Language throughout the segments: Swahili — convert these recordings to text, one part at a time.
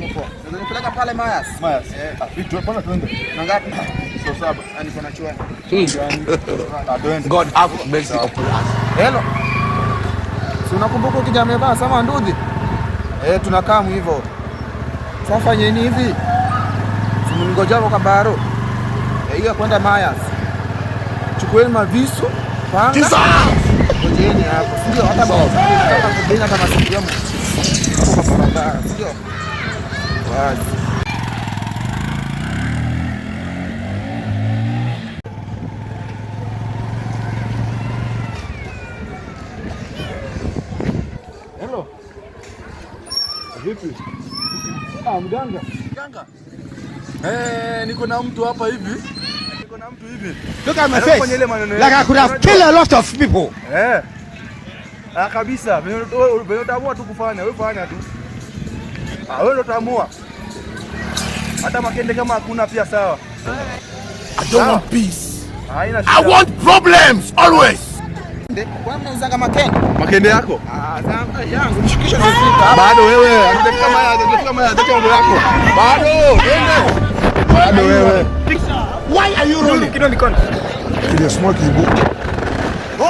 Niko poa. Unaweza nipeleka pale Mayas? Mayas. Ah, vitu hapana, twende. Na ngapi? Sio saba. Ah, niko na chwani. Ah, twende. God have mercy upon us. Hello. Si unakumbuka ukija amevaa sama nduthi? Eh, tunakaa hivyo. Sasa fanyeni hivi. Si mngoja kwa baro. Eh, hiyo kwenda Mayas. Chukueni mavisu, panga. Ngojeni hapo. Si ndio hata kama kubina kama sikia hapo kwa barabara, si ndio? Wazi. Hello. Vipi? Ah, mganga. Mganga. Eh, niko na mtu hapa hivi. Niko na mtu hivi. Look at my Alafu face. ile maneno Like I could have killed a lot of people. Eh. Ah, kabisa. Venye utaamua tu kufanya, wewe fanya tu. Ah, wewe ndio utaamua. Hata makende kama hakuna pia sawa. I don't want peace. Haina shida. I want problems always. Kwa mnauzanga makende? Makende yako? Ah, zangu yangu nishukishe na ufika. Bado wewe, hatujafika maya, hatujafika maya, acha mambo yako. Bado, twende. Bado wewe. Why are you rolling? Kile smoke ibu.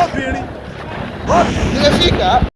Obili. Nimefika.